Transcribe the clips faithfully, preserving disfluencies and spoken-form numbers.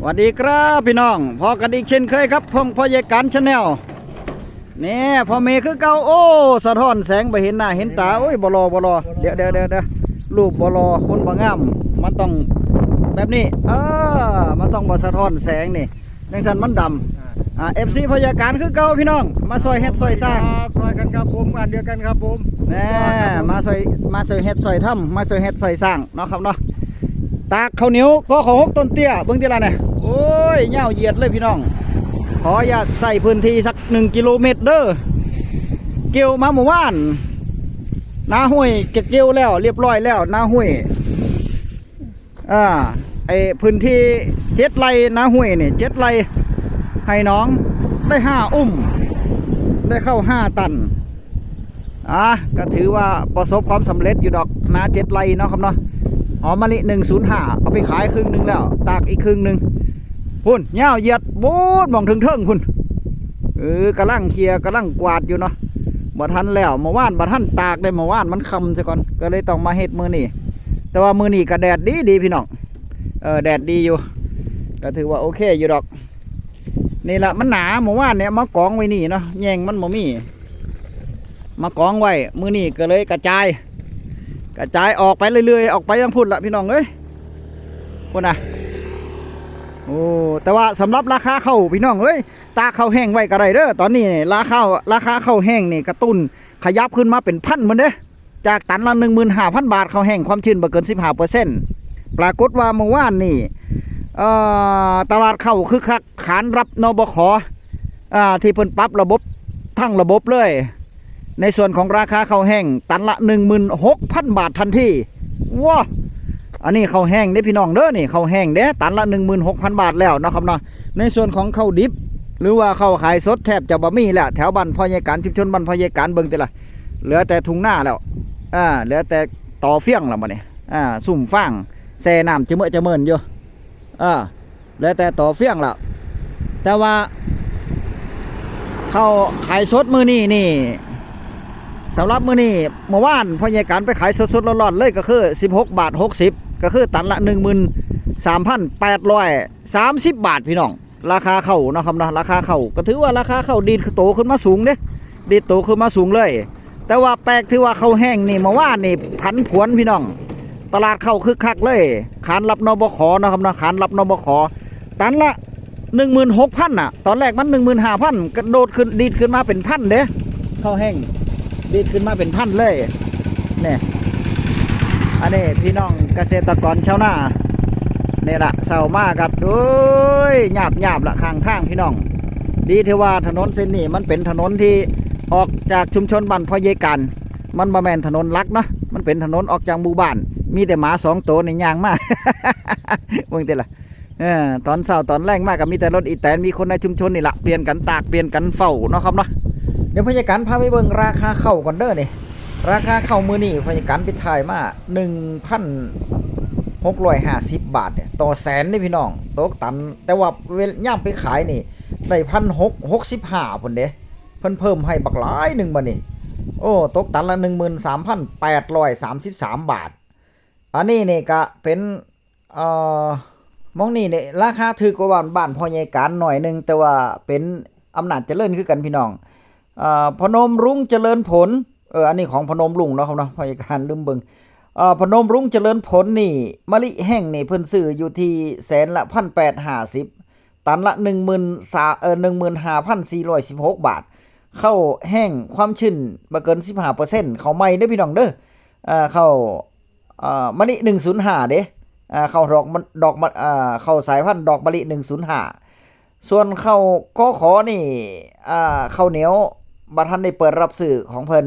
สวัสดีครับพี่น้อง พอกันอีกเช่นเคยครับ พ่องพ่อใหญ่การ Channel นี่พ่อเมย์คือเก่า โอ้ สะท้อนแสงไปเห็นหน้าเห็นตา โอ้ยบ่รอบ่รอ เดี๋ยวเดี๋ยวเดี๋ยวเดี๋ยวรูปบ่รอคนบ่งาม มันต้องแบบนี้ เออ มันต้องบ่สะท้อนแสงนี่จังซั่นมันดำ อ่า เอฟซี พ่อใหญ่การคือเก่าพี่น้อง มาซอยเฮ็ดซอยสร้าง ครับ ซอยกันครับผม อันเดียวกันครับผม แน่ มาซอย มาซอยเฮ็ดซอยทำ มาซอยเฮ็ดซอยสร้างเนาะครับเนาะ ตากข้าวเหนียว กข หก ต้นเตี้ย เบิ่งติล่ะเนี่ย โอ้ย ยาวเหยียดเลยพี่น้อง ขออนุญาตใส่พื้นที่สักหนึ่งกิโลเมตรเด้อ เกี่ยวมาเมื่อวาน นาห้วยก็เกี่ยวแล้ว เรียบร้อยแล้ว นาห้วย อ่า ไอ้พื้นที่เจ็ดไร่นาห้วยนี่ เจ็ดไร่ ให้น้องได้ห้าอุ้ม ได้ข้าวห้าตัน อ่ะ ก็ถือว่าประสบความสำเร็จอยู่ดอก นาเจ็ดไร่เนาะครับเนาะ หอมมะลิหนึ่งศูนย์ห้า เอาไปขายครึ่งหนึ่งแล้ว ตากอีกครึ่งหนึ่ง พุ้น ยาวเหยียด โบดหม่องเทิงๆ พุ้น เออ กำลังเคลียร์ กำลังกวาดอยู่เนาะ บ่ทันแล้ว เมื่อวานบ่ทันตากเลย เมื่อวานมันค่ำซะก่อน ก็เลยต้องมาเฮ็ดมื้อนี้ แต่ว่ามื้อนี้ก็แดดดีดีพี่น้อง เออ แดดดีอยู่ ก็ถือว่าโอเคอยู่ดอก นี่ละ มันหนา เมื่อวานเนี่ย มากองไว้นี่เนาะ แยงมันบ่มี มากองไว้ มื้อนี้ก็เลยกระจาย กระจายออกไปเรื่อยๆ ออกไปทางพุ้นละพี่น้องเอ้ย พุ้นนะ โอ้ แต่ว่าสำหรับราคาข้าวพี่น้องเอ้ย ตากข้าวแห้งไว้ก็ได้เด้อ ตอนนี้นี่ ราคา ราคาข้าวแห้งนี่กระตุ้นขยับขึ้นมาเป็นพันพุ้นเด้ จากตันละ หนึ่งหมื่นห้าพัน บาท ข้าวแห้งความชื้นบ่เกิน สิบห้าเปอร์เซ็นต์ ปรากฏว่าเมื่อวานนี่ เอ่อ ตลาดข้าวคึกคัก ขานรับ นบข อ่า ที่เพิ่นปรับระบบ ทั้งระบบเลย ในส่วนของราคาข้าวแห้ง ตันละ หนึ่งหมื่นหกพัน บาททันที ว้า อันนี้ข้าวแห้งเด้พี่น้องเด้อ นี่ข้าวแห้งเด้ ตันละ หนึ่งหมื่นหกพัน บาทแล้วเนาะครับเนาะ ในส่วนของข้าวดิบ หรือว่าข้าวขายสดแทบจะบ่มีแล้ว แถวบ้านพ่อใหญ่การ ชุมชนบ้านพ่อใหญ่การ เบิ่งติล่ะ เหลือแต่ทุ่งนาแล้ว อ่า เหลือแต่ตอเฟียงแล้วบัดนี้ อ่า ซุมฟาง แช่น้ำจะเมอะจะเมินอยู่ อ่า เหลือแต่ตอเฟียงแล้ว แต่ว่าข้าวขายสดมื้อนี้นี่ สำหรับมื้อนี้ เมื่อวานพ่อใหญ่การไปขายสดๆ ร้อนๆ เลยก็คือ สิบหกบาทหกสิบ ก็คือตันละ หนึ่งหมื่นสามพันแปดร้อยสามสิบ บาทพี่น้อง ราคาข้าวเนาะครับเนาะ ราคาข้าวก็ถือว่าราคาข้าวดีดโตขึ้นมาสูงเด้ ดีดโตขึ้นมาสูงเลย แต่ว่าแปลกที่ว่าข้าวแห้งนี่ เมื่อวานนี่ผันผวนพี่น้อง ตลาดข้าวคึกคักเลย ขานรับ นบข เนาะครับเนาะ ขานรับ นบข ตันละ หนึ่งหมื่นหกพัน น่ะ ตอนแรกมัน หนึ่งหมื่นห้าพัน กระโดดขึ้น ดีดขึ้นมาเป็นพันเด้ ข้าวแห้ง ดีดขึ้นมาเป็นพันเลย เนี่ย อันนี้พี่น้องเกษตรกรชาวนา นี่ละ เช้ามากัด โอ้ย หยาบๆ ละ ข้างทางพี่น้อง ดีที่ว่าถนนเส้นนี้มันเป็นถนนที่ออกจากชุมชนบ้านพ่อใหญ่การ มันบ่แม่นถนนหลักเนาะ มันเป็นถนนออกจากหมู่บ้าน มีแต่หมาสองตัวนี่ย่างมา เบิ่งติล่ะ เออ ตอนเช้าตอนแลงมาก็มีแต่รถอีแตน มีคนในชุมชนนี่ละ เปลี่ยนกันตาก เปลี่ยนกันเฝ้าเนาะครับเนาะ เดี๋ยวพ่อใหญ่การพาไปเบิ่งราคาข้าวก่อนเด้อนี่ ราคาข้าวมื้อนี้พ่อใหญ่การไปถ่ายมา หนึ่งพันหกร้อยห้าสิบ บาทเนี่ย ต่อแสนนี่พี่น้อง ตกตัน แต่ว่าเวล ยามไปขายนี่ ได้ พันหก หกสิบห้า พุ้นเด้ เพิ่นเพิ่มให้บักหลายหนึ่งบัดนี้ โอ้ ตกตันละ หนึ่งหมื่นสามพันแปดร้อยสามสิบสาม บาท อันนี้นี่ก็เป็น เอ่อ หม่องนี้นี่ราคาถูกกว่าบ้าน บ้านพ่อใหญ่การหน่อยหนึ่ง แต่ว่าเป็นอำนาจเจริญคือกันพี่น้อง เอ่อ พนมรุ้งเจริญผล เออ อันนี้ของพนมรุ้งเนาะครับเนาะ พ่อใหญ่การลืมเบิ่ง เอ่อ พนมรุ้งเจริญผลนี่ มะลิแห้งนี่เพิ่นซื้ออยู่ที่แสนละ พันแปดห้าสิบ ตันละ หนึ่งหมื่นสาม เอ่อ หนึ่งหมื่นห้าพันสี่ร้อยสิบหก บาท ข้าวแห้งความชื้นบ่เกิน สิบห้าเปอร์เซ็นต์ ข้าวใหม่เด้อพี่น้องเด้อ เอ่อ ข้าว เอ่อ มะลิหนึ่งศูนย์ห้าเด้ อ่า ข้าวดอกมัน ดอกมัน อ่า ข้าวสายพันธุ์ดอกมะลิหนึ่งศูนย์ห้า ส่วนข้าว กข นี่ อ่า ข้าวเหนียวบ่ทันได้เปิดรับซื้อของเพิ่น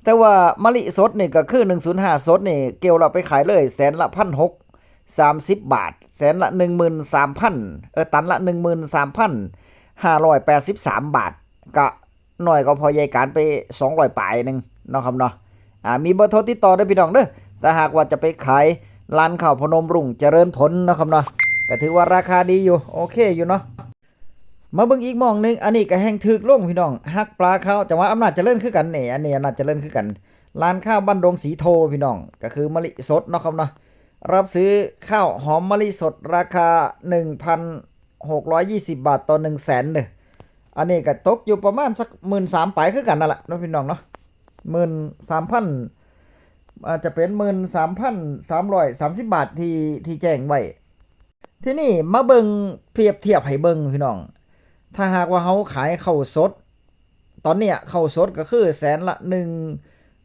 แต่ว่ามะลิสดนี่ก็คือหนึ่งศูนย์ห้าสดนี่ เกี่ยวแล้วไปขายเลย แสนละ พันหก สามสิบ บาท แสนละ หนึ่งหมื่นสามพัน เออ ตันละ หนึ่งหมื่นสามพันห้าร้อยแปดสิบสาม บาท ก็ น้อยกว่าพ่อใหญ่การไป สองร้อย ปลายหนึ่งเนาะครับเนาะ อ่า มีเบอร์โทรติดต่อเด้อพี่น้องเด้อ ถ้าหากว่าจะไปขายร้านข้าวพนมรุ่งเจริญผลเนาะครับเนาะ ก็ถือว่าราคาดีอยู่ โอเคอยู่เนาะ มาเบิ่งอีกหม่องหนึ่ง อันนี้ก็แห้งถูกลงพี่น้อง ฮักปลาข้าว จังหวัดอำนาจเจริญคือกันนี่ อันนี้อำนาจเจริญคือกัน ร้านข้าวบ้านดงสีโทพี่น้อง ก็คือมะลิสดเนาะครับเนาะ รับซื้อข้าวหอมมะลิสดราคา หนึ่งพัน หกร้อยยี่สิบบาทต่อหนึ่งแสนเด้อ อันนี้ก็ตกอยู่ประมาณสักหมื่นสามปลายคือกันนั่นแหละเนาะพี่น้องเนาะ หมื่นสามพัน อาจจะเป็นหมื่นสามพันสามร้อยสามสิบบาทที่ที่แจ้งไว้ ทีนี้มาเบิ่ง เปรียบเทียบให้เบิ่งพี่น้อง ถ้าหากว่าเฮาขายข้าวสด ตอนเนี้ยข้าวสดก็คือแสนละหนึ่ง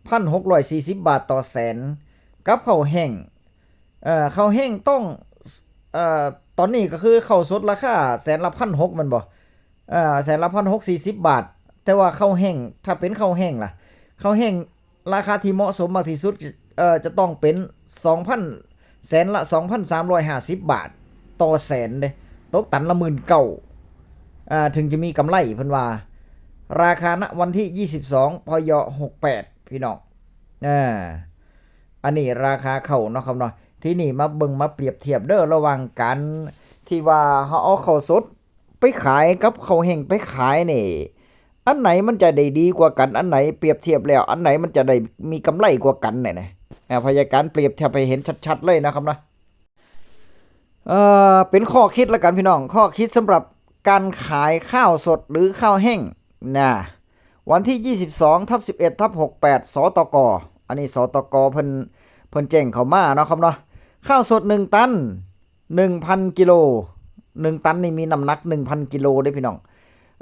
พันหกร้อยสี่สิบบาทต่อแสน กับข้าวแห้ง เอ่อ ข้าวแห้งต้อง เอ่อ ตอนนี้ก็คือข้าวสดราคาแสนละพันหกแม่นบ่ เอ่อ แสนละพันหกสี่สิบบาท แต่ว่าข้าวแห้ง ถ้าเป็นข้าวแห้งล่ะ ข้าวแห้งราคาที่เหมาะสมมากที่สุด เอ่อ จะต้องเป็นสองพัน แสนละสองพันสามร้อยห้าสิบบาทต่อแสนเด้ ตกตันละหมื่นเก้า อ่า ถึงจะมีกำไรเพิ่นว่า ราคาณวันที่ยี่สิบสอง พย หกแปด พี่น้อง อ่า อันนี้ราคาข้าวเนาะครับเนาะ ทีนี้มาเบิ่งมาเปรียบเทียบเด้อ ระหว่างการที่ว่าเฮาเอาข้าวสดไปขายกับข้าวแห้งไปขายนี่ อันไหนมันจะได้ดีกว่ากัน อันไหนเปรียบเทียบแล้ว อันไหนมันจะได้มีกำไรกว่ากันเนี่ยนะ อ่า พยาการเปรียบเทียบให้เห็นชัดๆเลยนะครับเนาะ เอ่อ เป็นข้อคิดละกันพี่น้อง ข้อคิดสำหรับการขายข้าวสดหรือข้าวแห้งนะ วันที่ยี่สิบสองทับสิบเอ็ดทับหกแปด สตก อันนี้ สตก เพิ่น เพิ่นแจ้งเข้ามาเนาะครับเนาะ ข้าวสดหนึ่งตัน หนึ่งพันกิโล หนึ่งตันนี่มีน้ำหนักหนึ่งพันกิโลเด้พี่น้อง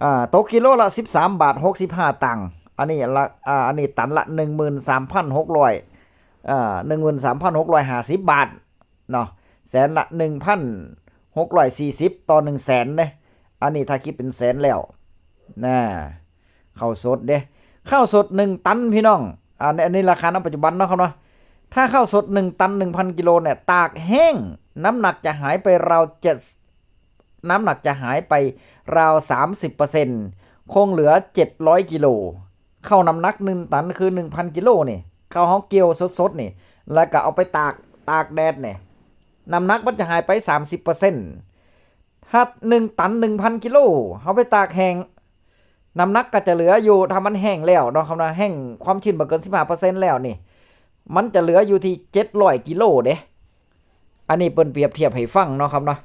อ่า ตกกิโลละสิบสามบาทหกสิบห้าตังค์ อันนี้ละ อ่า อันนี้ตันละหนึ่งหมื่นสามพันหกร้อย อ่า หนึ่งหมื่นสามพันหกร้อยห้าสิบบาทเนาะ แสนละหนึ่งพันหกร้อยสี่สิบต่อหนึ่งแสนเด้ อันนี้ถ้าคิดเป็นแสนแล้วนะ ข้าวสดเด้ ข้าวสดหนึ่งตันพี่น้อง อันนี้ อันนี้ราคาณปัจจุบันเนาะครับเนาะ ถ้าข้าวสดหนึ่งตันหนึ่งพันกิโลเนี่ย ตากแห้ง น้ำหนักจะหายไปราวเจ็ด น้ำหนักจะหายไปราวสามสิบเปอร์เซ็นต์ คงเหลือเจ็ดร้อยกิโล ข้าวน้ำหนักหนึ่งตันคือหนึ่งพันกิโลนี่ ข้าวเฮาเกี่ยวสดๆนี่ แล้วก็เอาไปตาก ตากแดดเนี่ย น้ำหนักมันจะหายไปสามสิบเปอร์เซ็นต์ ถ้าหนึ่งตันหนึ่งพันกิโล เอาไปตากแห้ง น้ำหนักก็จะเหลืออยู่ ถ้ามันแห้งแล้วเนาะครับเนาะ แห้งความชื้นบ่เกินสิบห้าเปอร์เซ็นต์แล้วนี่ มันจะเหลืออยู่ที่เจ็ดร้อยกิโลเด้ อันนี้เปิ้นเปรียบเทียบให้ฟังเนาะครับเนาะ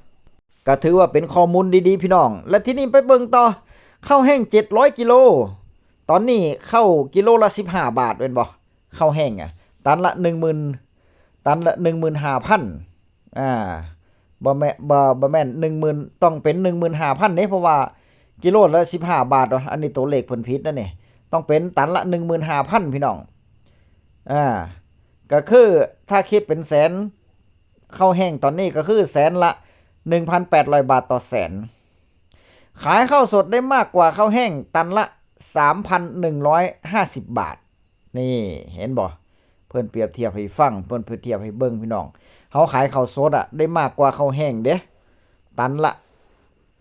ก็ถือว่าเป็นข้อมูลดีๆพี่น้อง และทีนี้ไปเบิ่งต่อ ข้าวแห้งเจ็ดร้อยกิโล ตอนนี้ข้าวกิโลละสิบห้าบาทแม่นบ่ ข้าวแห้งอะ ตันละหนึ่งหมื่น ตันละหนึ่งหมื่นห้าพัน อ่า บ่แม่น บ่ บ่แม่นหนึ่งหมื่น ต้องเป็นหนึ่งหมื่นห้าพันเด้ เพราะว่ากิโลละสิบห้าบาทเนาะ อันนี้ตัวเลขเพิ่นผิดนะนี่ ต้องเป็นตันละหนึ่งหมื่นห้าพันพี่น้อง อ่า ก็คือถ้าคิดเป็นแสน ข้าวแห้งตอนนี้ก็คือแสนละหนึ่งพันแปดร้อยบาทต่อแสน ขายข้าวสดได้มากกว่าข้าวแห้งตันละสามพันหนึ่งร้อยห้าสิบบาท นี่เห็นบ่ เพิ่นเปรียบเทียบให้ฟัง เพิ่นเปรียบเทียบให้เบิ่งพี่น้อง เฮาขายข้าวสดอะได้มากกว่าข้าวแห้งเด้ ตันละ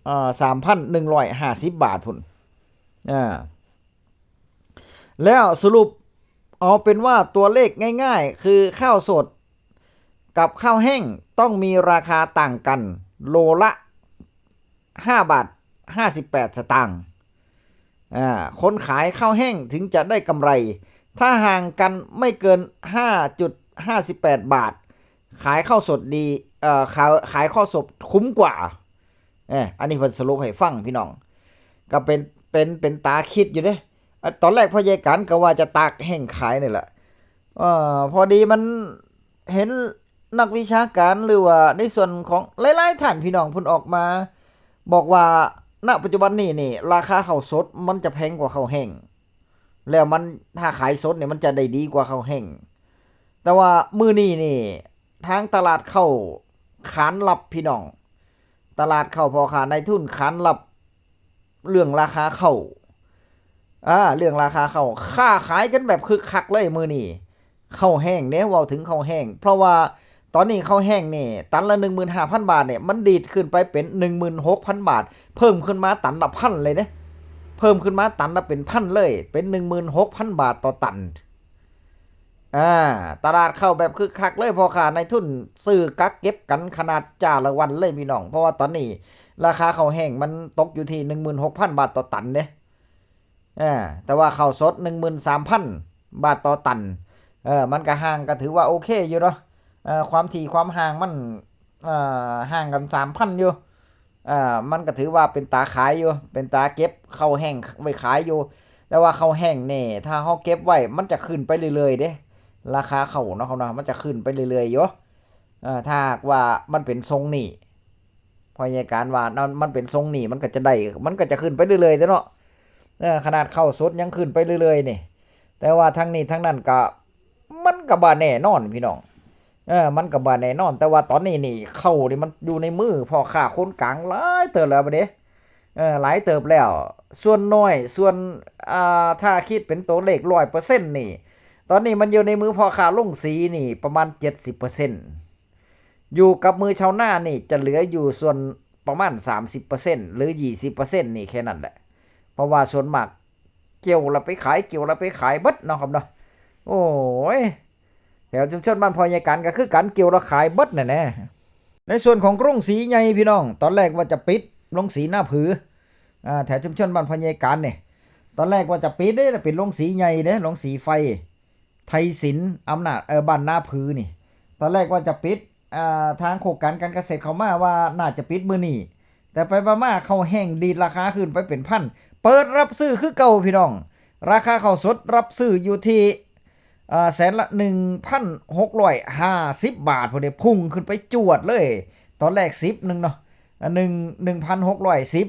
เอ่อ สามพันหนึ่งร้อยห้าสิบบาทพุ้น อ่า แล้วสรุปเอาเป็นว่าตัวเลขง่ายๆ คือข้าวสดกับข้าวแห้งต้องมีราคาต่างกัน โลละห้าบาทห้าสิบแปดสตางค์ อ่า คนขายข้าวแห้งถึงจะได้กำไร ถ้าห่างกันไม่เกินห้าจุดห้าสิบแปดบาท ขายข้าวสดดี เอ่อ ขาย ขายข้าวสดคุ้มกว่า เอ้ย อันนี้เพิ่นสรุปให้ฟังพี่น้อง ก็เป็น เป็น เป็นตาคิดอยู่เด้ อ่ะ ตอนแรกพ่อใหญ่กันก็ว่าจะตากแห้งขายนี่แหละ เอ่อ พอดีมันเห็นนักวิชาการหรือว่าในส่วนของหลายๆท่านพี่น้องเพิ่นออกมา บอกว่า ณ ปัจจุบันนี้นี่ ราคาข้าวสดมันจะแพงกว่าข้าวแห้ง แล้วมัน ถ้าขายสดเนี่ยมันจะได้ดีกว่าข้าวแห้ง แต่ว่ามื้อนี้นี่ ทางตลาดข้าวขานรับพี่น้อง ตลาดข้าวพ่อค้านายทุนขานรับ เรื่องราคาข้าว อ่า เรื่องราคาข้าว ค้าขายกันแบบคึกคักเลยมื้อนี้ ข้าวแห้งเด้ เว้าถึงข้าวแห้ง เพราะว่าตอนนี้ข้าวแห้งนี่ ตันละหนึ่งหมื่นห้าพันบาทเนี่ย มันดีดขึ้นไปเป็นหนึ่งหมื่นหกพันบาท เพิ่มขึ้นมาตันละพันเลยเด้ เพิ่มขึ้นมาตันละเป็นพันเลย เป็นหนึ่งหมื่นหกพันบาทต่อตัน อ่า ตลาดข้าวแบบคึกคักเลย พ่อค้านายทุนซื้อกักเก็บกันขนาดจ้าละวันเลยพี่น้อง เพราะว่าตอนนี้ราคาข้าวแห้งมันตกอยู่ที่หนึ่งหมื่นหกพันบาทต่อตันเด้ อ่า แต่ว่าข้าวสดหนึ่งหมื่นสามพันบาทต่อตัน เออ มันก็ห่าง ก็ถือว่าโอเคอยู่เนาะ เอ่อ ความถี่ความห่างมัน เอ่อ ห่างกันสามพันอยู่ อ่า มันก็ถือว่าเป็นตาขายอยู่ เป็นตาเก็บข้าวแห้งไว้ขายอยู่ แต่ว่าข้าวแห้งนี่ ถ้าเฮาเก็บไว้ มันจะขึ้นไปเรื่อยๆเด้ ราคาข้าวเนาะครับเนาะ มันจะขึ้นไปเรื่อยๆอยู่ เอ่อ ถ้าหากว่ามันเป็นทรงนี้ พ่อใหญ่การว่า มัน มันเป็นทรงนี้ มันก็จะได้ มันก็จะขึ้นไปเรื่อยๆเด้อเนาะ เออ ขนาดข้าวสดยังขึ้นไปเรื่อยๆนี่ แต่ว่าทั้งนี้ทั้งนั้นก็ มันก็บ่แน่นอนพี่น้อง เออ มันก็บ่แน่นอน แต่ว่าตอนนี้นี่ข้าวนี่มันอยู่ในมือพ่อค้าคนกลางหลายเติบแล้วบัดนี้ เออ หลายเติบแล้ว ส่วนน้อย ส่วน อ่า ถ้าคิดเป็นตัวเลขร้อยเปอร์เซ็นต์นี่ ตอนนี้มันอยู่ในมือพ่อค้าโรงสีนี่ประมาณเจ็ดสิบเปอร์เซ็นต์ อยู่กับมือชาวนานี่จะเหลืออยู่ส่วนประมาณสามสิบเปอร์เซ็นต์ หรือยี่สิบเปอร์เซ็นต์นี่แค่นั้นแหละ เพราะว่าส่วนมากเกี่ยวแล้วไปขาย เกี่ยวแล้วไปขายเบิดเนาะครับเนาะ โอ้ย แถวชุมชนบ้านพ่อใหญ่กันก็คือกัน เกี่ยวแล้วขายเบิดน่ะแน่ ในส่วนของโรงสีใหญ่พี่น้อง ตอนแรกว่าจะปิดโรงสีนาผือ อ่า แถวชุมชนบ้านพ่อใหญ่กันเนี่ย ตอนแรกว่าจะปิดเด้ เป็นโรงสีใหญ่เด้ โรงสีไฟ ไทยศิลป์อำนาจ เออ บ้านนาผือนี่ ตอนแรกว่าจะปิด อ่า ทางโครงการการเกษตรเขามาว่าน่าจะปิดมื้อนี้ แต่ไปๆมาข้าวแห้งดีดราคาขึ้นไปเป็นพัน เปิดรับซื้อคือเก่าพี่น้อง ราคาข้าวสดรับซื้ออยู่ที่ อ่า แสนละหนึ่งพันหกร้อยห้าสิบบาท พอดีพุ่งขึ้นไปจวดเลย ตอนแรกสิบหนึ่งเนาะ อ่า หนึ่ง หนึ่งพันหกร้อยสิบ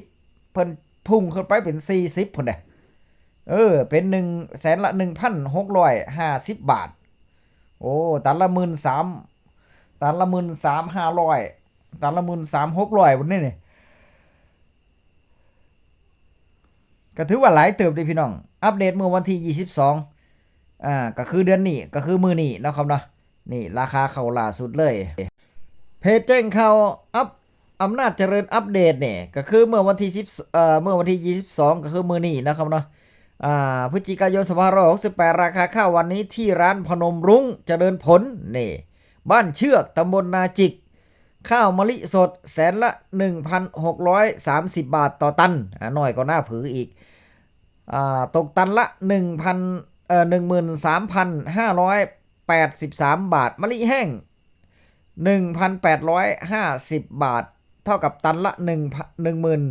เพิ่นพุ่งขึ้นไปเป็นสี่สิบพุ้นเด้ เออ เป็นหนึ่ง แสนละหนึ่งพันหกร้อยห้าสิบบาท โอ้ ตันละหมื่นสาม ตันละหมื่นสามห้าร้อย ตันละหมื่นสามหกร้อยพุ้นนี่นี่ ก็ถือว่าหลายเติบเด้พี่น้อง อัปเดตเมื่อวันที่ยี่สิบสอง อ่า ก็คือเดือนนี้ ก็คือมื้อนี้เนาะครับเนาะ นี่ราคาข้าวล่าสุดเลย เพจแจ้งข่าวอัป อำนาจเจริญอัปเดตเนี่ย ก็คือเมื่อวันที่สิบ เอ่อ เมื่อวันที่ยี่สิบสอง ก็คือมื้อนี้นะครับเนาะ อ่า พฤศจิกายน สองพันห้าร้อยหกสิบแปด ราคาข้าววันนี้ที่ร้านพนมรุ้งเจริญผล นี่ บ้านเชือก ตำบลนาจิก ข้าวมะลิสด แสนละ หนึ่งพันหกร้อยสามสิบ บาทต่อตัน อ่า น้อยกว่านาผืออีก อ่า ตกตันละ หนึ่งพัน เอ่อ หนึ่งหมื่นสามพันห้าร้อยแปดสิบสาม บาท มะลิแห้ง หนึ่งพันแปดร้อยห้าสิบ บาท เท่ากับตันละ หนึ่ง หนึ่งหมื่น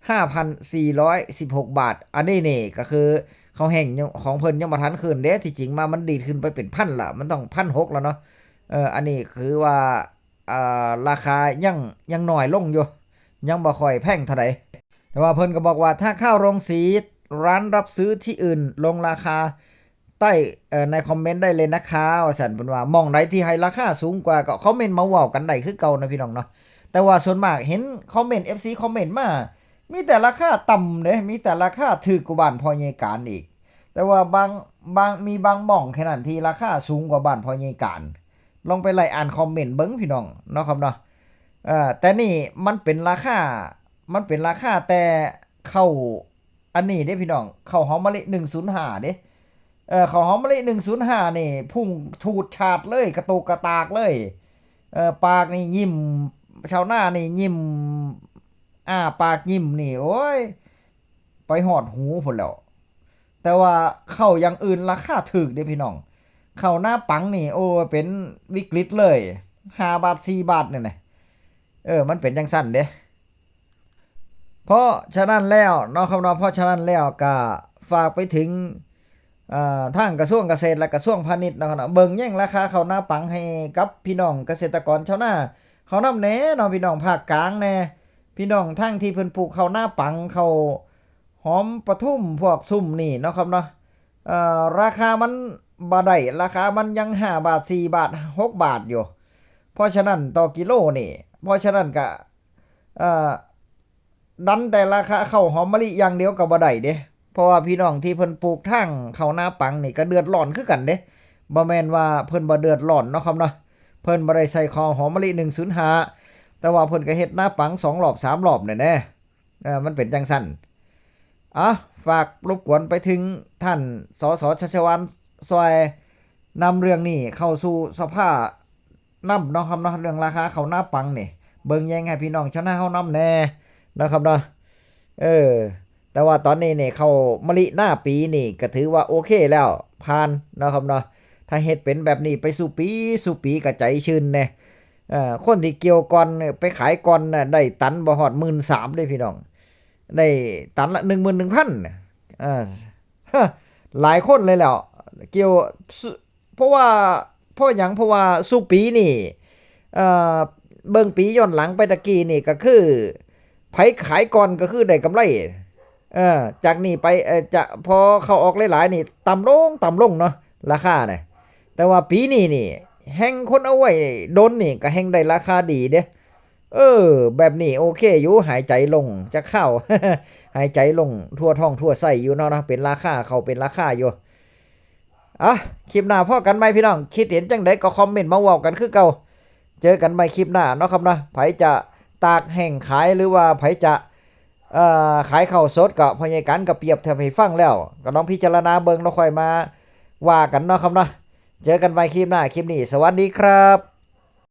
ห้าพันสี่ร้อยสิบหก บาท อันนี้นี่ก็คือข้าวแห้งยัง ของเพิ่นยังบ่ทันขึ้นเด้ ที่จริงมามันดีดขึ้นไปเป็นพันละ มันต้องพันหกแล้วเนาะ เออ อันนี้คือว่า อ่า ราคายัง ยังน้อยลงอยู่ ยังบ่ค่อยแพงเท่าใด แต่ว่าเพิ่นก็บอกว่าถ้าข้าวโรงสี ร้านรับซื้อที่อื่นลงราคาใต้ เอ่อ ในคอมเมนต์ได้เลยนะคะ ว่าซั่น เพิ่นว่าหม่องใดที่ให้ราคาสูงกว่าก็คอมเมนต์มาเว้ากันได้คือเก่านะพี่น้องเนาะ แต่ว่าส่วนมากเห็นคอมเมนต์ เอฟซี คอมเมนต์มา มีแต่ราคาต่ำเด้ มีแต่ราคาถูกกว่าบ้านพ่อใหญ่การอีก แต่ว่าบาง บาง มีบางหม่องแค่นั้นที่ราคาสูงกว่าบ้านพ่อใหญ่การ ลองไปไล่อ่านคอมเมนต์เบิ่งพี่น้องเนาะครับเนาะ เอ่อ แต่นี่มันเป็นราคา มันเป็นราคาแต่ข้าวอันนี้เด้พี่น้อง ข้าวหอมมะลิ หนึ่งศูนย์ห้า เด้ เอ่อ ข้าวหอมมะลิ หนึ่งศูนย์ห้า นี่ พุ่งฉูดฉาดเลย กระโตกกระตากเลย เอ่อ ปากนี่ยิ้ม ชาวนานี่ยิ้ม อ้าปากยิ้มนี่ โอ้ย ไปฮอดหูพุ้นแหล้ว แต่ว่าข้าวอย่างอื่นราคาถูกเด้พี่น้อง ข้าวนาปังนี่ โอ้ เป็นวิกฤตเลย ห้าบาท สี่บาทนี่นะ เออ มันเป็นจั่งซั้นเด้ เพราะฉะนั้นแล้วเนาะครับเนาะ เพราะฉะนั้นแล้วก็ฝากไปถึง อ่า ทางกระทรวงเกษตรและกระทรวงพาณิชย์เนาะครับเนาะ เบิ่งแยงราคาข้าวนาปังให้กับพี่น้องเกษตรกรชาวนาเฮานำแหน่เนาะ พี่น้องภาคกลางแหน่ พี่น้องทางที่เพิ่นปลูกข้าวนาปัง ข้าวหอมปทุม พวกซุมนี่เนาะครับเนาะ เอ่อ ราคามันบ่ได้ ราคามันยังห้าบาท สี่บาท หกบาทอยู่ เพราะฉะนั้นต่อกิโลนี่ เพราะฉะนั้นก็ เอ่อ ดันแต่ราคาข้าวหอมมะลิอย่างเดียวก็บ่ได้เด้ เพราะว่าพี่น้องที่เพิ่นปลูกทางข้าวนาปังนี่ก็เดือดร้อนคือกันเด้ บ่แม่นว่าเพิ่นบ่เดือดร้อนเนาะครับเนาะ เพิ่นบ่ได้ใส่ข้าวหอมมะลิ หนึ่งศูนย์ห้า แต่ว่าเพิ่นก็เฮ็ดนาปังสองรอบสามรอบแหน่แหน่ เออ มันเป็นจั่งซั้น อ่ะ ฝากรบกวนไปถึงท่าน สส ชัชวาล ซ่อยนำเรื่องนี้เข้าสู่สภานำเนาะครับเนาะ เรื่องราคาข้าวนาปังนี่ เบิ่งแยงให้พี่น้องชาวนาเฮานำแหน่เนาะครับเนาะ เออ แต่ว่าตอนนี้นี่ข้าวมะลินาปีนี่ก็ถือว่าโอเคแล้ว ผ่านเนาะครับเนาะ ถ้าเฮ็ดเป็นแบบนี้ไปสู่ปีสู่ปีก็ใจชื้นแหน่ เอ่อ คนที่เกี่ยวก่อนเนี่ย ไปขายก่อนน่ะ ได้ตันบ่ฮอดหมื่นสามเด้พี่น้อง ได้ตันละหนึ่งหมื่นหนึ่งพันน่ะ เออ ฮะ หลายคนเลยแหล้ว เกี่ยว เพราะว่า เพราะหยัง เพราะว่าซุปีนี่ เอ่อ เบิ่งปีย้อนหลังไปตะกี้นี่ก็คือ ไผขายก่อนก็คือได้กำไร เออ จากนี้ไป เอ่อ จะ พอเข้าออกหลายๆนี่ ต่ำลง ต่ำลงเนาะ ราคาน่ะ แต่ว่าปีนี้นี่ แฮ่งคนเอาไว้ดนนี่ก็แฮ่งได้ราคาดีเด้ เออ แบบนี้โอเคอยู่ หายใจโล่งจักคราว หายใจโล่งทั่วท้องทั่วไส้อยู่เนาะ เนาะ เป็นราคา เข้าเป็นราคาอยู่ อ่ะ คลิปหน้าพ้อกันใหม่พี่น้อง คิดเห็นจั่งใดก็คอมเมนต์มาเว้ากันคือเก่า เจอกันใหม่คลิปหน้าเนาะครับเนาะ ไผจะตากแห้งขายหรือว่าไผจะ เอ่อ ขายข้าวสดก็พ่อใหญ่กันก็เปรียบเทียบให้ฟังแล้ว ก็ลองพิจารณาเบิ่งเนาะ ค่อยมาว่ากันเนาะครับเนาะ เจอกันใหม่คลิปหน้า คลิปนี้ สวัสดีครับ